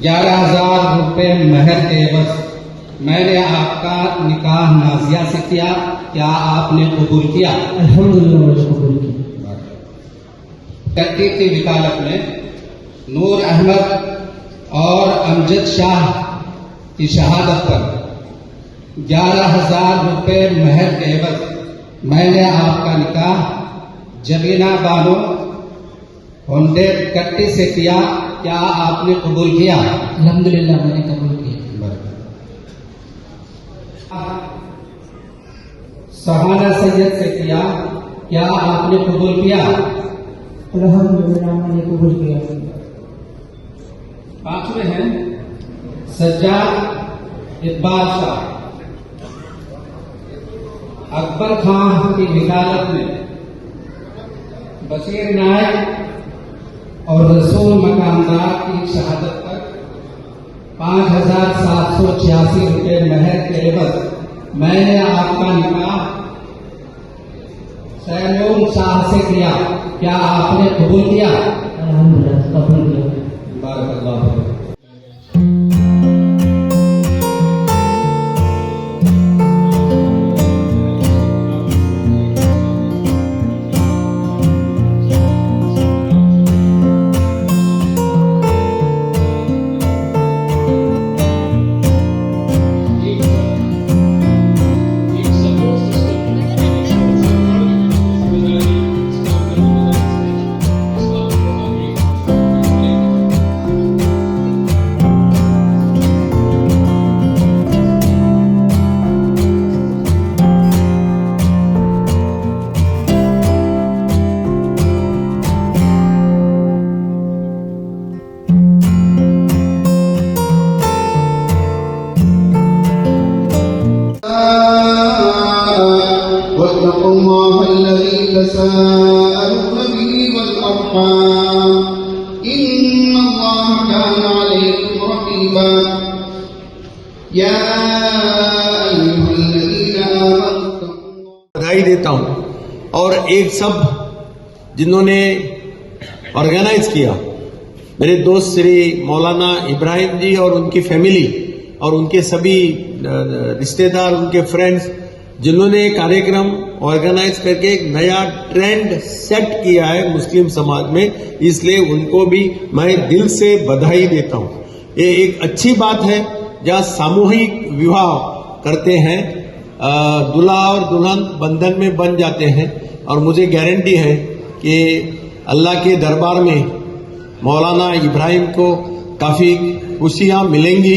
11,000 रुपये महर के एवज मैंने आपका निकाह नाजिया से किया, क्या आपने कबूल किया? अल्हम्दुलिल्लाह, मैंने कबूल किया। टर्की की वकालत में नूर अहमद और अमजद शाह की शहादत पर 11,000 रुपये महर के एवज मैंने आपका निकाह जबीना बानो होंडे कट्टी से किया, क्या आपने कबूल किया? अल्हम्दुलिल्लाह, मैंने कबूल किया। सहाना सैयद से किया, क्या आपने कबूल किया? अल्हम्दुलिल्लाह, मैंने कबूल किया। पांचवें हैं सज्जाद इकबाल शाह। अकबर खान की वकालत में बशीर नायक और रसूल मकानदार की शहादत पर 5,786 रुपये महर के एवज मैंने आपका निकाह सैमूल शाह से किया, क्या आपने कबूल किया? अल्हम्दुलिल्लाह, कबूल किया। बारकल्लाह। एक सपोर्ट सिस्टम, जिम्मेदारी इस्लाम का, जिम्मेदारी इस्लाम को आगे। واتقوا الله الذي تساءلون به والأرحام إن الله كان عليكم رقيبا. يا أيها الذين آمنوا اتقوا الله बधाई देता हूं और एक सब जिन्होंने ऑर्गेनाइज किया, मेरे दोस्त श्री मौलाना इब्राहिम जी और उनकी फैमिली और उनके सभी रिश्तेदार, उनके फ्रेंड्स, जिन्होंने कार्यक्रम ऑर्गेनाइज करके एक नया ट्रेंड सेट किया है मुस्लिम समाज में, इसलिए उनको भी मैं दिल से बधाई देता हूं। ये एक अच्छी बात है, जहां सामूहिक विवाह करते हैं, दूल्हा और दुल्हन बंधन में बंध जाते हैं और मुझे गारंटी है कि अल्लाह के दरबार में मौलाना इब्राहिम को काफ़ी खुशियां मिलेंगी,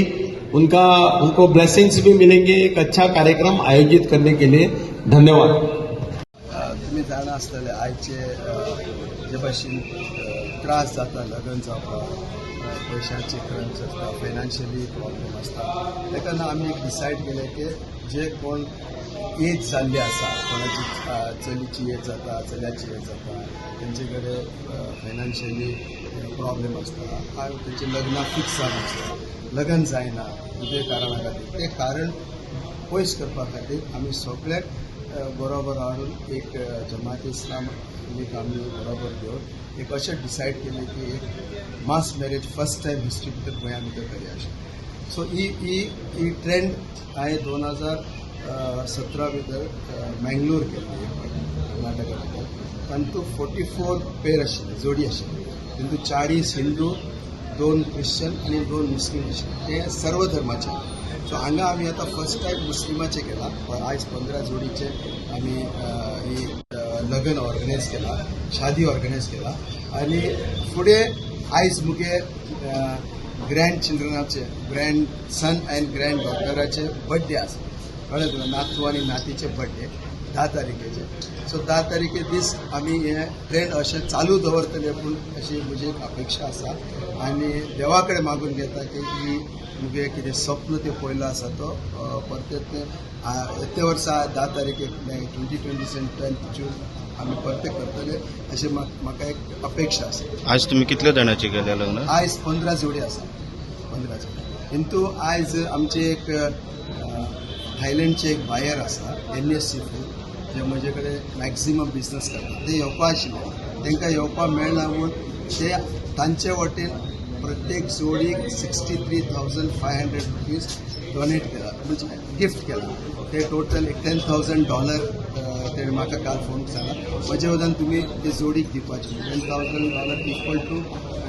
उनका उनको ब्लेसिंग्स भी मिलेंगे। एक अच्छा कार्यक्रम आयोजित करने के लिए धन्यवाद। तुमी जाणा आसतले, आयचे जे भाशेन त्रास जाता लग्न जावपाक, पयशांचे क्रंच आसता, फायनान्शियली प्रॉब्लम आसता। ताका लागून आमी एक डिसायड केलें की जे कोण एज जाल्ली आसा, कोणाची चलीची एज जाता, चल्याची एज जाता, तेंचे कडेन फायनान्शियली प्रॉब्लम आसता आनी तेंचें लग्नां फिक्स जावन आसता, लग्न जायना कितें कारणा खातीर, तें कारण पयस करपा खातीर आमी सगळ्याक बरोबर हाडून एक जमात इस्लाम एक आमी बरोबर घेवन एक अशें डिसायड केलें की एक mass marriage first time history भितर गोंया भितर करया अशें। सो ही ही ही ट्रेंड हांवें 2017 भितर मँगलोर केल्ली एक फावटी, कर्नाटका भितर। तातूंत 44 पेर आशिल्ले, जोडी आशिल्ली। तितून 40 हिंदू, दोन क्रिश्चन आनी दोन मुस्लीम आशिल्ले। ते सर्व धर्माचे। सो हांगा आमी आतां फर्स्ट टायम मुस्लिमाचें केलां। आयज 15 जोडीचे आमी ही लग्न ऑर्गनायज केला, शादी ऑर्गनायज केला आनी फुडें आयज मुगे ग्रँड चिल्ड्रनाचे, ग्रँड सन अँड ग्रँड डॉटराचे बड्डे आसा, कळ्ळें तुका? नातू आनी नातीचे बड्डे 10 तारखेचे। सो 10 तारखे दीस आमी हे ट्रेंड अशें चालू दवरतले पूण अशी म्हजी एक अपेक्षा आसा आनी देवा कडेन मागून घेता की ही मुगे कितें स्वप्न तें पळयलो आसा तो परतें तें येते वर्सा 10 तारखेक 2027 10 जून आमी परतें करतले अशें म्हाका एक अपेक्षा आसा। आज तुम्ही कितल्या जाणांची केल्या लग्न? आयज 15 जोडी आसा, 15 जोडी। किंतु आयज आमचे एक थायलंडचे एक बायर आसा, एन एस सी फूड, जे म्हजे कडेन मॅक्झिमम बिझनस करता, ते येवपा आशिल्ले, तांकां येवपा मेळना म्हूण ते तांचे वटेन प्रत्येक जोडीक ₹63,500 donate केला, म्हणजे गिफ्ट केला. ते टोटल एक $10,000. तेणें म्हाका काल फोन सांगला, म्हजे वयल्यान तुमी ते जोडीक दिवपाचे. $10,000 equal to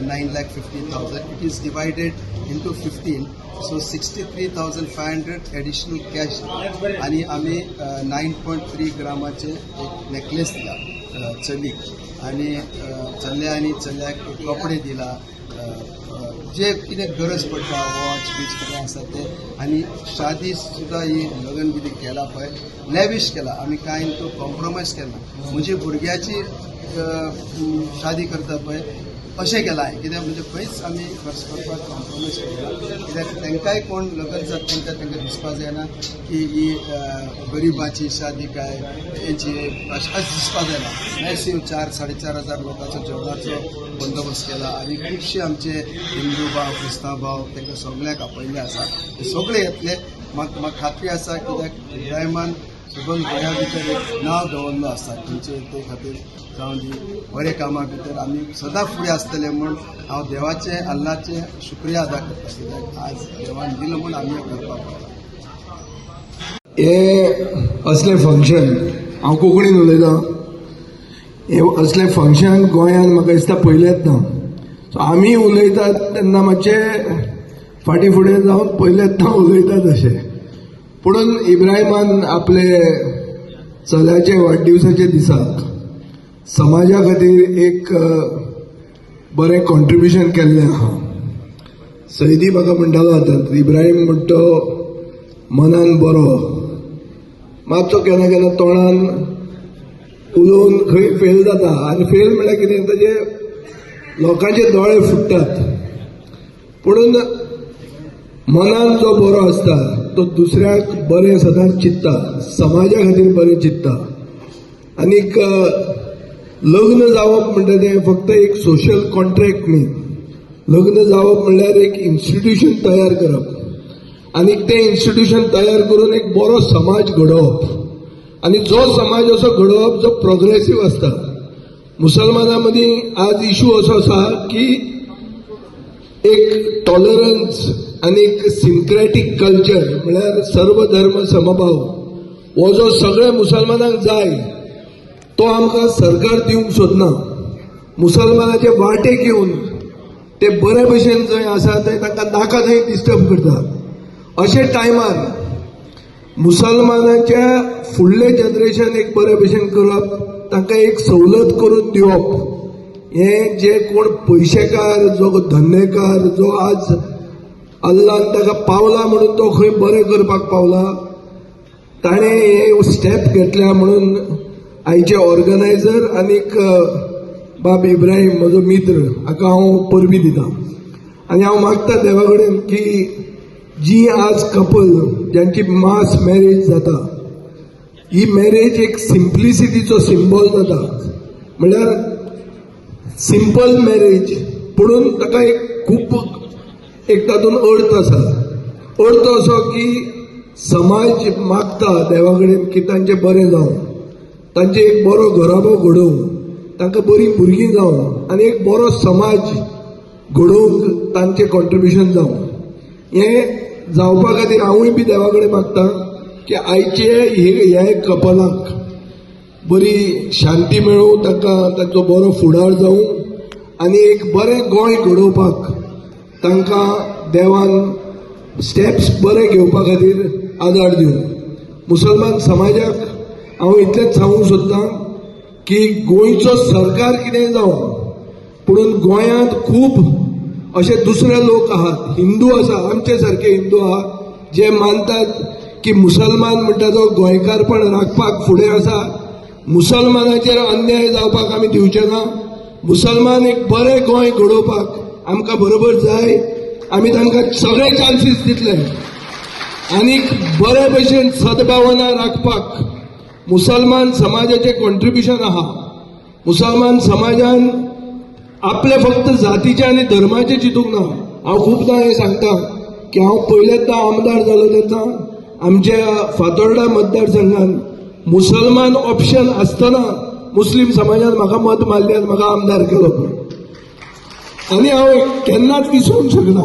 9,50,000. It is divided into 15, so 63,500 additional cash. आणि आमी 9.3 ग्रामाचे एक नेकलेस दिला चलीक आणि चल्या आनी चल्याक कपडे दिला, अ, अ, जे कितें गरज पडटा, वॉच बीच कितें आसा ते. आनी शादी सुद्दां ही लग्न कितें केला पळय, लेविश केला. आमी कांय तो कॉम्प्रोमायज केला. म्हजी भुरग्याची शादी करता पळय, अशें केलां हांवें. कित्याक म्हणजे खंयच आमी खर्च करपाक कॉम्प्रोमायज केला, कित्याक तांकांय कोण लग्न जाता तांकां तांकां दिसपा जायना की ही गरिबाची शादी काय हेची, अशें अशें दिसपा जायना. मॅसिव 4-4.5 हजार लोकांचो जेवणाचो बंदोबस्त केला आनी खुबशे आमचे हिंदू भाव, क्रिस्तांव भाव, तांकां सगळ्यांक आपयल्ले आसा. ते सगळे येतले, म्हाका म्हाका खात्री आसा, कित्याक इब्राहिमान सबंद गोंया भितर एक नांव दवरलो आसा. खंयचे ते खातीर जावं दी, बरे कामां भितर आमी सदां फुडें आसतले म्हूण हांव देवाचें, अल्लाचें शुक्रिया अदा करता, कित्याक आज देवान दिलो म्हूण आमी हें करपाक पावला. हे असलें फंक्शन, हांव कोंकणीन उलयतां, हे असलें फंक्शन गोंयांत म्हाका दिसता पयलेंच ना. सो आमी उलयतात तेन्ना मातशे फाटीं फुडें जावन पयलेंच ना उलयतात अशें. पुणून इब्राहिमान आपले चल्याचे वाडदिवसाच्या दिसाक समाजा खातीर एक बरें कॉन्ट्रिब्युशन केल्लें आहा. सैदी म्हाका म्हणटालो आतां, इब्राहीम म्हणटा तो मनान बरो, मातसो केन्ना केन्ना तोंडान उलोवन खंय फेल जाता. आनी फेल म्हणल्यार कितें, ताजे लोकांचे दोळे फुट्टात. पुणून मनान जो बरो आसता तो दुसऱ्याक बरें सदांच चिंत्ता, समाजा खातीर बरें चिंत्ता. आनीक लग्न जावप म्हणटा तें फक्त एक सोशल कॉन्ट्रॅक्ट न्ही. लग्न जावप म्हणल्यार एक इन्स्टिट्यूशन तयार करप आनी तें इन्स्टिट्यूशन तयार करून एक बरो समाज घडोवप. आनी जो समाज असो घडोवप जो प्रोग्रेसीव आसता. मुसलमाना मदीं आज इशू असो आसा की एक टॉलरन्स आनी एक सिंक्रेटीक कल्चर, म्हळ्यार सर्व धर्म समभाव, हो जो सगळ्या मुसलमानांक जाय तो आमकां सरकार दिवंक सोदना. मुसलमानाचे वाटेक येवन ते बरे भशेन जंय आसा थंय तांकां नाका थंय डिस्टर्ब करता. अशे टायमार मुसलमानाच्या फुडलें जनरेशन एक बरे भशेन करप, तांकां एक सवलत करून दिवप, हें जे कोण पयशेकार, जो धंदेकार, जो आज अल्लान ताका पावला म्हणून तो खंय बरें करपाक पावला, ताणें हे स्टेप घेतल्या. म्हणून आयचे ऑर्गनायझर आनीक बाब इब्राहीम म्हजो मित्र, हाका हांव परबीं दिता. आनी हांव मागता देवा कडेन की जी आज कपल ज्यांची मास मॅरेज जाता, ही मॅरेज एक सिम्प्लिसिटीचो सिंबॉल जाता. म्हणल्यार सिंपल मॅरेज, पुणून ताका एक खूब एक तातूंत अर्थ आसा. अर्थ असो की समाज मागता देवा कडेन की तांचें बरें जावं, तांचे एक बरो घराबो घडोवं, तांकां बरीं भुरगीं जावं आनी एक बरो समाज घडोवंक तांचें कॉन्ट्रिब्युशन जावं. हें जावपा खातीर हांवूय बी देवा कडेन मागता की आयचे हे हे कपलाक बरी शांती मेळूं, तांकां तांचो बरो फुडार जावं आनी एक बरें गोंय घडोवपाक तांकां देवान स्टेप्स बरे घेवपा खातीर आदार दिवं. मुसलमान समाजाक हांव इतलेंच सांगूंक सोदतां की गोंयचो सरकार कितेंय जावं, पुणून गोंयांत खूब अशे दुसरे लोक आहात, हिंदू आसा, आमचे सारके हिंदू आहा, जे मानतात की मुसलमान म्हणटा तो गोंयकारपण राखपाक फुडें आसा. मुसलमानाचेर अन्याय जावपाक आमी दिवचे ना. मुसलमान एक बरें गोंय घडोवपाक आमकां बरोबर जाय. आमी तांकां सगळे चान्सीस दितले. आनीक बरे भशेन सद्भावना राखपाक मुसलमान समाजाचें कॉन्ट्रिब्युशन आहा. मुसलमान समाजान आपले फक्त जातीचे आनी धर्माचे चिंतूंक ना. हांव खुबदां हें सांगता की हांव पयलेंदा आमदार जालो तेन्ना आमच्या फातोर्डा मतदारसंघात मुसलमान ऑप्शन आसतना मुस्लीम समाजान म्हाका मत मारलें आनी म्हाका आमदार केलो. आनी हांव केन्नाच विसरूंक शकना.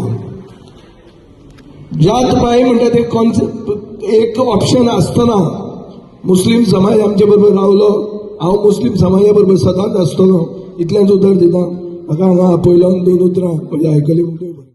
जात पाय म्हणटा ते कॉन्सेप्ट एक ऑप्शन आसतना मुस्लीम समाज आमचे बरोबर रावलो. हांव मुस्लीम समाजा बरोबर सदांच आसतलो, इतलेंच उतर दिता. म्हाका हांगा आपयलो आनी दोन उतरां म्हजी आयकली म्हणटकीर.